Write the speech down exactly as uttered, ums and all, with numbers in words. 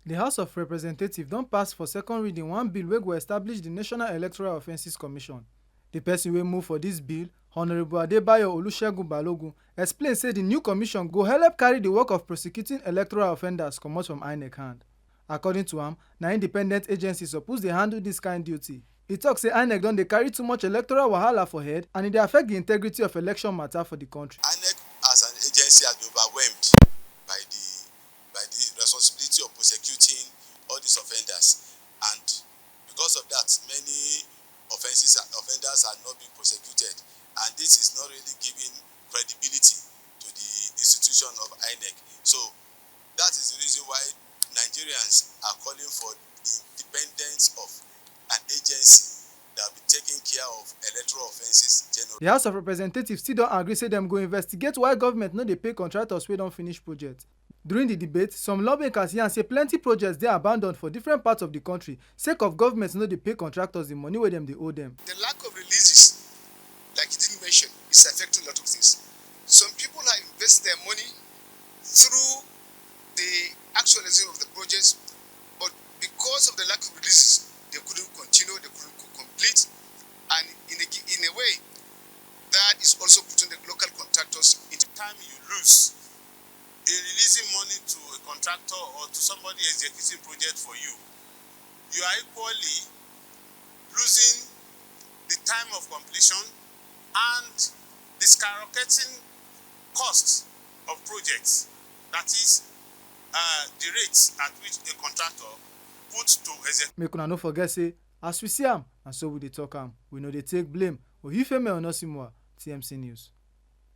The House of Representatives don pass for second reading one bill wey go establish the National Electoral Offences Commission. The person wey move for this bill, Honourable Adebayo Olusegun Balogun, explain say the new commission go help carry the work of prosecuting electoral offenders comot from INEC hand. According to am, na independent agency suppose dey handle this kind duty. E talk say INEC don dey carry too much electoral wahala for head and e dey affect the integrity of election matter for the country. INEC as an agency has been overwhelmed by the by the responsibility of prosecuting all these offenders, and because of that, many offenses offenders are not being prosecuted, and this is not really giving credibility to the institution of INEC. So that is the reason why Nigerians are calling for the independence of an agency that will be taking care of electoral offenses generally. The House of Representatives still don agree say dem go investigate why government no dey pay contractors wey don finish project. During the debate, some lawmakers yarn say plenty projects dey abandoned for different parts of the country sake of government no dey pay contractors the money wey dem dey owe dem. The lack of releases, like you didn't mention, is affecting a lot of things. Some people have invested their money through the actualizing of the projects, but because of the lack of releases, they couldn't continue, they couldn't co- complete, and in a, in a way, that is also putting the local contractors into time you lose in releasing money to a contractor or to somebody executing project for you. You are equally losing the time of completion and the skyrocketing costs of projects, that is, uh, the rates at which a contractor puts to execute. Make una no forget say, as we see am, and so we dey talk am. We no dey take blame. Oyifemi Onosimwa, T M C News.